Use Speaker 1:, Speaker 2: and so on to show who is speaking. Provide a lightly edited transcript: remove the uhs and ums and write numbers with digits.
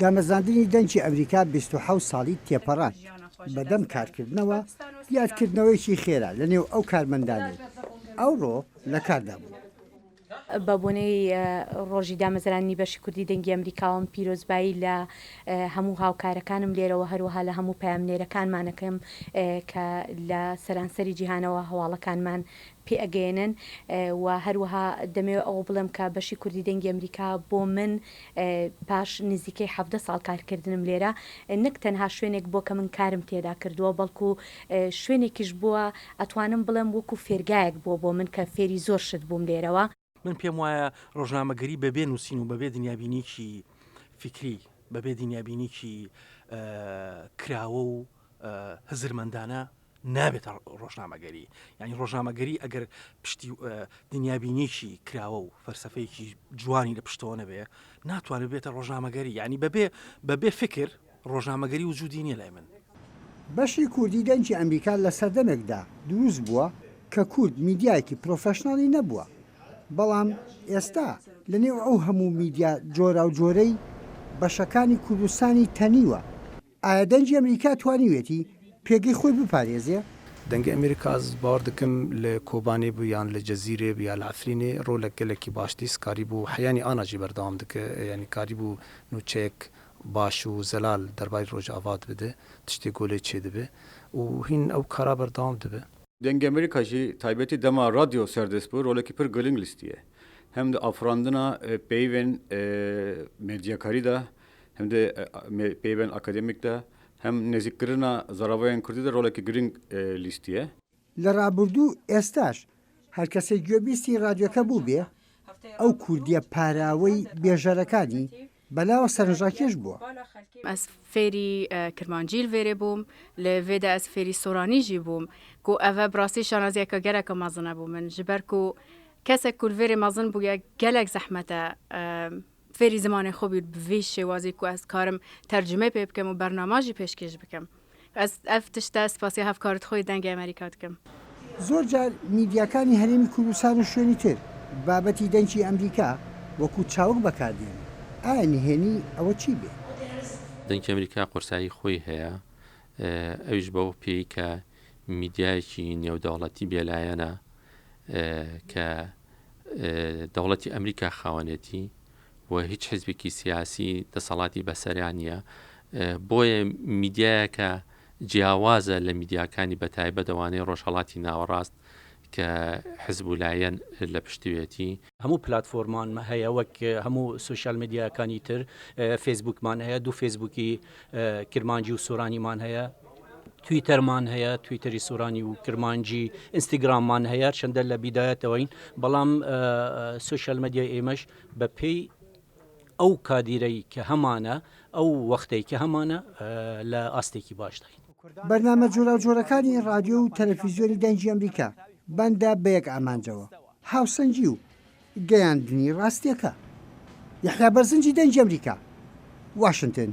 Speaker 1: دامەزراندنی دەنگی ئەمریکا 27 ساڵی تێپەڕاند، بەدەم کارکردنەوە یادکردنەوەیەکی خێرا لەنێو ئەو کارمەندانەی ئەوڕۆ لە کاردا بوون.
Speaker 2: بە بۆنەی ڕۆژی دامەزراندنی بەشی کوردی دەنگی ئەمریکاوە من پیرۆزبایی لە هەموو هاوکارەکانم لێرەوە هەروەها لە هەموو پەیامنێرەکانمان ئەکەم کە لە سەرانسەری جیهانەوە هەواڵەکانمان پێ ئەگەیەنن و هەروەها دەمەوێت ئەوە بڵێم کە بەشی کوردی دەنگی ئەمریکا بۆ من پاش نزیکەی 17 ساڵ کارکردنم لێرە نەک تەنها شوێنێک بووە کە من کارم تێدا کردووە بەڵکو شوێنێکیش بووە ئەتوانم بڵێم وەکو فێرگایەک بووە بۆ من کە فێری زۆر شت بووم لێرەوە.
Speaker 3: من پێم وایە ڕۆژنامەگەری بەبێ نووسین و بەبێ دنیابینیی فیکری، بەبێ دنیابینیی کراوە و هزرمەندانە نابێتە ڕۆژنامەگەری. یانی ڕۆژنامەگەری ئەگەر پشتی دنیابینیی کراوە و فەلسەفەیەکی جوانی لە پشتەوە نەبێ، ناتوانێت ببێتە ڕۆژنامەگەری. یانی بەبێ بەبێ فکر ڕۆژنامەگەری وجودی نییە لای من.
Speaker 1: بەشی کوردی دەنگی ئەمریکا لە سەردەمێکدا دروست بووە کە کورد میدیایەکی پرۆفێشناڵی نەبووە، بەڵام ئێستا لە نێو ئەو هەموو میدیا جۆراوجۆرەی بەشەکانی کوردستانی تەنیوە، ئایا دەنگی ئەمریکا توانیوێتی پێگەی خۆی بپارێزێ؟
Speaker 4: دەنگی ئەمریکا ez bawer dikim li Kobanê bû yan li Cezîrê bû ya li Efrînê rolek gelekî baş dîst karîbû heyanî ana jî berdewam dike yanî karîbû nûçeyek baş û zelal derbarî Rojava dibide, tiştê golê çêdibe û hîn ew kara berdewam dibe.
Speaker 5: Dengê Amerîka jî taybetî dema radyo serdest bû rolekî pir giling lîstiye. Hem di afirandina peyvên medyakarî de hem di peyvên akademîk de hem nêzîkkirina zaravayên kurdî de rolekî giring lîstiye.
Speaker 1: لە ڕابوردوو ئێستاش هەر کەسێک گوێبیستی ڕادیۆکە بووبێ ئەو کوردییە پاراوەی بێژەرەکانی بەلاوە سەرنجڕاکێش بووە.
Speaker 6: ئەز فێری کرمانجی li vêrê bûm، li vê de ez fêrî soranî jî bûm ku ev bi rastî şanaziyeke geleka mezin e bo min. Ji ber ku kesek ku li vêrê mezin bûye gelek zehmet e fêrî zimanê xwe bî bi vî şêwazî ku ez dikarim tercumê pê bikim û bernama jî pêşkêş bikim. Ez ev tişte spasiya hevkarê xwe yê Dengê Amerîka dikim.
Speaker 1: زۆر جار میدیاکانی هەرێمی کوردستان و شوێنی تر بابەتی دەنگی ئەمریکا وەکو چاوگ بەکاردێنن، ئایا نهێنی ئەوە چی بێ؟
Speaker 7: دەنگی ئەمریکا قورسایی خۆی هەیە، ئەویش بەو پێی کە میدیایەکی نێودەوڵەتی بێلایەنە کە دەوڵەتی ئەمریکا خاوەنێتی و هیچ حزبێکی سیاسی دەسەڵاتی بەسەریا نییە بۆیە میدیایەکە جیاوازە لە میدیاکانی بەتایبەت ئەوانەی ڕۆژهەڵاتی ناوەڕاست کە حزب و لایەن لە پشتوێتی.
Speaker 8: هەموو پلاتفۆرمان هەیە وەک هەموو سۆشیال میدیاکانی تر فەیسبووکمان هەیە دوو فەیسبووکی کرمانجی و سۆرانیمان هەیە تویتەرمان هەیە تویتەری سۆرانی و کرمانجی ئینستاگراممان هەیە چەندە لە بیدایەتەوەین بەڵام سۆشیال میدیای ئێمەش بە پێی ئەو کادیرەی کە هەمانە ئەو وەختەی کە هەمانە لە ئاستێکی باشداین.
Speaker 1: بەرنامە جۆراوجۆرەکانی ڕادیۆ و تەلەفیزیۆنی دەنگی ئەمریکا بەندە بە یەک ئامانجەوە، هاوسەنگی و گەیاندنی ڕاستییەکە. یەحیا بەرزنجی دەنگی ئەمریکا، واشنتن.